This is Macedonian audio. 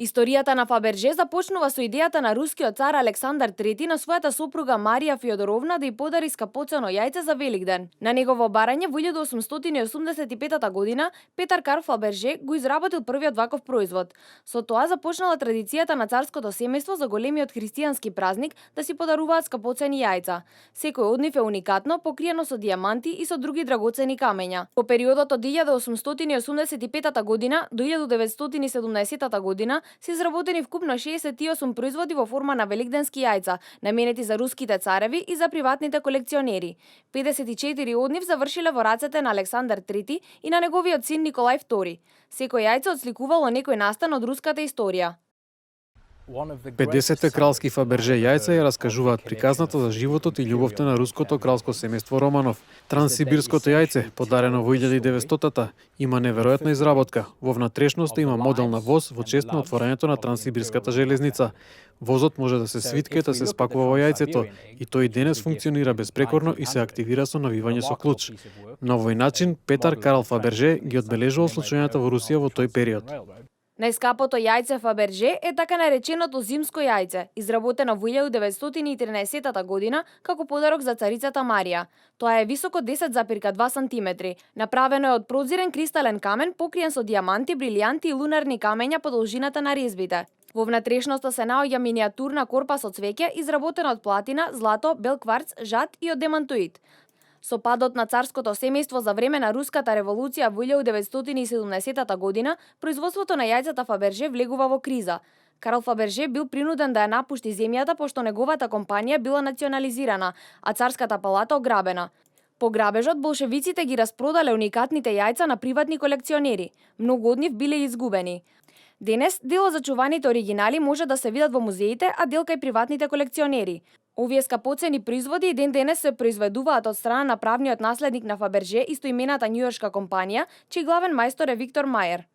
Историјата на Фаберже започнува со идејата на рускиот цар Александар III на својата сопруга Марија Фјодоровна да ја подари скапоцено јајце за Великден. На негово барање во 1885 година Петар Карл Фаберже го изработил првиот ваков производ. Со тоа започнала традицијата на царското семејство за големиот христијански празник да си подаруваат скапоцени јајца. Секој од нив е уникатно, покриено со дијаманти и со други драгоцени камења. По периодот од 1885 година до 1970 година се изработени вкупно 68 производи во форма на великденски јајца, наменети за руските цареви и за приватните колекционери. 54 од нив завршиле во рацете на Александар III и на неговиот син Николај II. Секој јајце отсликувало некој настан од руската историја. 50 кралски Фаберже јајца ја раскажуваат приказната за животот и љубовта на руското кралско семејство Романов. Транссибирското јајце, подарено во 1900-та, има неверојатна изработка. Во внатрешноста има модел на воз во чест на отворањето на Транссибирската железница. Возот може да се свитка и да се спакува во јајцето, и тој и денес функционира безпрекорно и се активира со навивање со клуч. На овој начин Петар Карл Фаберже ги одбележувал случајната во Русија во тој период. Најскапото јајце Фаберже е така нареченото зимско јајце, изработено во 1913 година како подарок за царицата Марија. Тоа е високо 10,2 см. Направено е од прозирен кристален камен покриен со дијаманти, брилијанти и лунарни камења по должината на резбите. Во внатрешноста се наоѓа минијатурна корпа со цвеќе, изработена од платина, злато, бел кварц, жад и од демантоид. Со падот на царското семејство за време на Руската револуција во 1970 година, производството на јајцата Фаберже влегува во криза. Карл Фаберже бил принуден да ја напушти земјата пошто неговата компанија била национализирана, а царската палата ограбена. По грабежот болшевиците ги распродале уникатните јајца на приватни колекционери. Многу од нив биле изгубени. Денес дел од зачуваните оригинали може да се видат во музеите, а дел кај приватните колекционери. Овие скапоцени производи и ден денес се произведуваат од страна на правниот наследник на Фаберже, истоимената њујоршка компанија, чиј главен мајстор е Виктор Мајер.